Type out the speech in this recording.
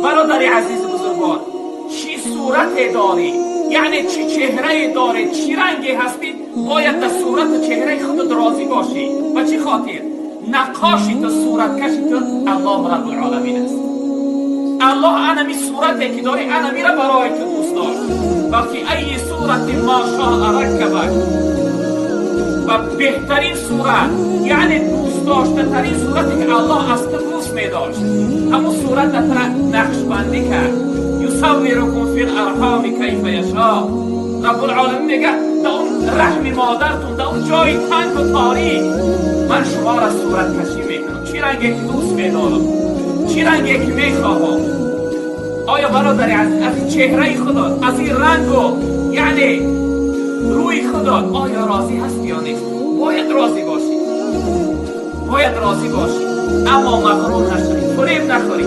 Бародари азизи бузургвор, чӣ сурате дорӣ, яъне чӣ чеҳрае дорӣ, чӣ ранге ҳастӣ, бояд дар сурату чеҳраи худат розӣ бошӣ. Ба чӣ хотир? Наққоши ту, сураткаши ту Аллоҳ Раббулоламин аст. Аллоҳ анами сурате ки дорӣ, анамира барои ту дӯст дошт. Ва фи айи сурати ма шоа раккабак, ва беҳтарин сурат, яъне дӯстдоштатарин сурате ки Аллоҳ аз ту дӯст медошт, ҳамун сурат дар нақшбандӣ кард. Юсаввирукум фил арҳоми кайфа яшо. Раббулоламин мегӯяд, дар он раҳми модаратон, дар он ҷои тангу торик ман шуморо сураткашӣ мекунам, чӣ ранге ки дӯст медорам, чӣ ранге ки мехоҳам. Оё бародари азиз, аз ин чеҳраи худо, аз ин рангу яъне рӯи худо оё розӣ ҳастӣ ё нест? Бояд розӣ бошӣ, бояд розӣ бошӣ, аммо мағрур нашавӣ, фиреб нахӯрӣ.